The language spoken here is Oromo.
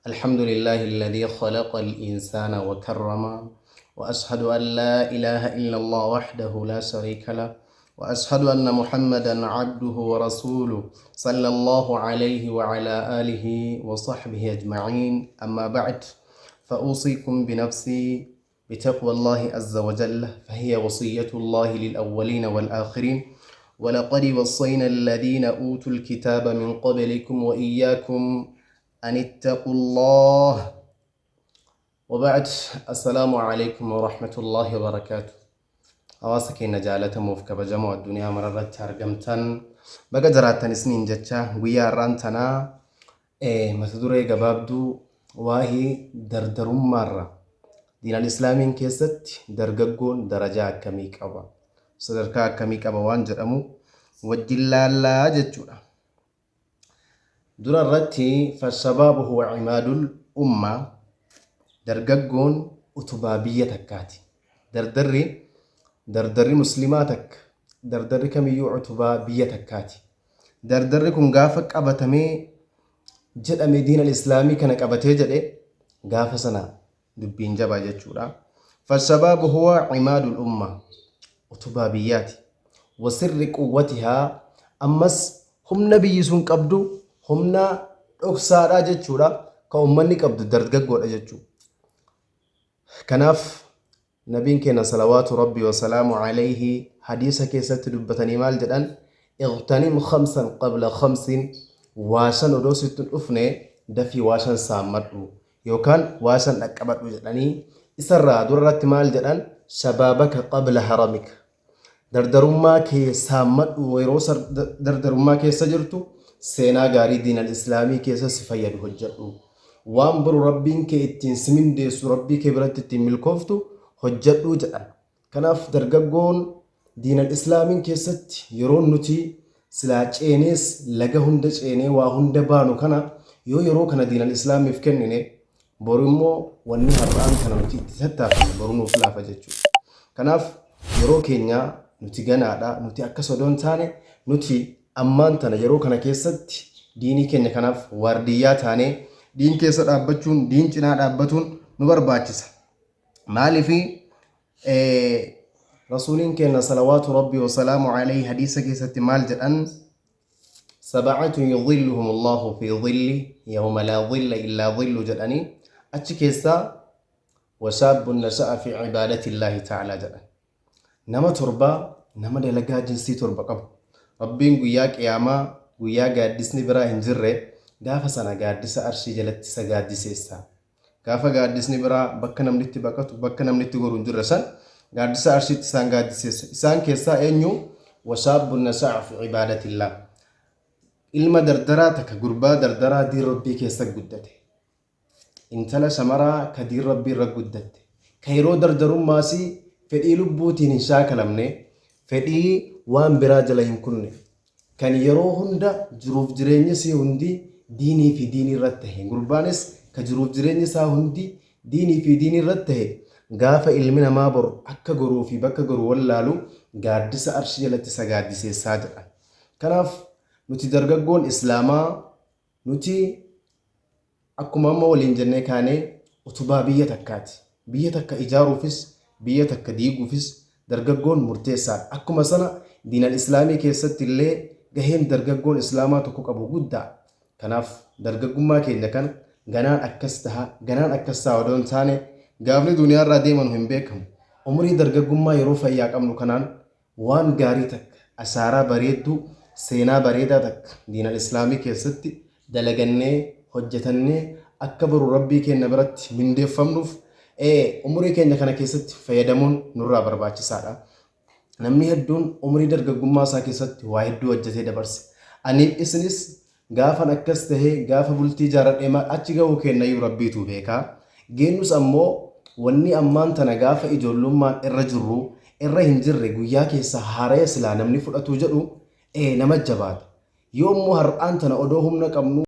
الحمد لله الذي خلق الإنسان وكرمه، وأشهد أن لا إله إلا الله وحده لا شريك له، وأشهد أن محمدا عبده ورسوله صلى الله عليه وعلى آله وصحبه أجمعين. أما بعد، فأوصيكم بنفسي بتقوى الله عز وجل، فهي وصية الله للأولين والآخرين، ولقد وصينا الذين أوتوا الكتاب من قبلكم وإياكم أن اتقوا الله. وبعد، السلام عليكم ورحمة الله وبركاته. Hawaasa keenya jaalatamuuf kabajamoo addunyaa mararratti argamtan, baga jiraattan isiniin jecha, guyyaa har'aan tanaa mata duree gabaabduu waa'ee dardarummaarra diinal islaamiin keessatti dargaggoon darajaa akkamii qaba, sadarkaa akkamii qaba waan jedhamu wajjin laallaa jechuudha. Dura irratti fashabaabu huwa cimaadul ummaa, dargaggoon utubaa biyya takkaati. Dardarri muslimaa takka, dardarri kamiyyuu utubaa biyya takkaati. Dardarri kun gaafa qabatamee jedhame, diinal islaamii kana qabatee jedhe, gaafa sana dubbiin jabaa jechuudha. Fashabaabu huwa cimaadul ummaa, utubaa biyyaati. Wasirri quwwatihaa, ammas humna biyyi sun qabdu, humna dhoksaadha jechuudha. Ka ummanni qabdu dargaggoodha jechuudha. Kanaaf nabiin keenya salawaatu rabbi wasalaamu alayhi hadiisa keessatti dubbatanii maal jedhan? Ightanim khamsan qabla khamsin, waa shan odoo sitti hin dhufne dafii waa shan saammadhu yookaan waa shan dhaqqabadhu jedhanii. Isarraa dura irratti maal jedhan? Shabaabaka qabla haramika, dardarummaa kee saammadhu, yeroo dardarummaa keessa jirtu seenaa gaarii diinal islaamii keessa si fayyadu hojjedhu, waan boru rabbiin kee ittiin si mindeessu, rabbii kee biratti ittiin milkooftu hojjedhu jedhan. Kanaaf dargaggoon diinal islaamiin keessatti yeroo nuti silaa ceenees laga hunda ceenee waa hunda baanu kana, yoo yeroo kana diinal islaamiif kennine, boru immoo wanni har'aan kana nuti itti tattaafanne boru nuuf laafa jechuudha. Kanaaf yeroo keenya nuti ganaadha, nuti akkas odoo hin taane, nuti ammaan tana yeroo kana keessatti diinii keenya kanaaf waardiyyaa taanee diin keessa dhaabbachuun, diin cinaa dhaabbatuun nu barbaachisa. Maaliifi rasuuliin keenya salawaatu rabbi wasalaamu alayhi hadiisa keessatti maal jedhan? Sab'atun yudhilluhum Allahu fi dhilli yawma laa dhilla illaa dhillu jedhanii, achi keessaa wasaabbun nasha'a fi cibaadati Illaahi ta'aalaa jedhan. Nama torba, nama dalagaa jinsii torba qabu. Rabbiin guyyaa qiyaamaa, guyyaa gaaddisni biraa hin jirre, gaafa sana gaaddisa arshii jalatti isa gaaddiseessa. Gaafa gaaddisni biraa bakka namni itti baqatu, bakka namni itti goru hin jirre san, gaaddisa arshiitti isaan gaaddiseessa. Isaan keessaa eenyu? Wasaabbun nasha'a fi cibaadatillah. Ilma dardaraa takka, gurbaa dardaraa diin rabbii keessa guddate. Intala shamaraa ka diin rabbii irra guddatte. Ka yeroo dardarummaasii fedhii lubbuutiin hin shaakalamne, fedhii waan biraa jala hin kunne. Kan yeroo hunda jiruuf jireenyi isii hundi diinii fi diinii irratti tahe. Gurbaanis ka jiruuf jireenyi isaa hundi diinii fi diinii irratti tahe, gaafa ilmi namaa bor akka goruu fi bakka goru wallaalu gaaddisa arshii jalatti isa gaaddiseessaa jedhan. Kanaaf nuti dargaggoon islaamaa, nuti akkuma amma waliin jennee kaanee, utubaa biyya takkaati. Biyya takka ijaaruufis biyya takka diiguufis dargaggoon murteessaadha. Akkuma sana diinal islaamii keessatti illee gaheen dargaggoon islaamaa tokko qabu guddaa. Kanaaf dargaggummaa keenya kana ganaan akkas taha, ganaan akkas taha odoo hin taane, gaafni duniyaarraa deemanu hin beekamu. Umurii dargaggummaa yeroo fayyaa qabnu kanaan waan gaarii takka, ashaaraa bareedduu, seenaa bareedaa takka diinal islaamii keessatti dalagannee, hojjetannee, akka boru rabbii keenya biratti mindeeffamnuuf umurii keenya kana keessatti fayyadamuun nurraa barbaachisaadha. Namni hedduun umurii dargaggummaa isaa keessatti waa hedduu hojjetee dabarse. Aniif isinis gaafan akkas tahee, gaafa bultii ijaarradhee maal achi gahuu keennayyuu rabbiitu beekaa. Geennus ammoo wanni ammaan tana gaafa ijoollummaan irra jirru irra hin jirre guyyaa keessa haaraya silaa namni fudhatuu jedhu nama jabaata. Yoo immoo har'aan tana odoo humna qabnu.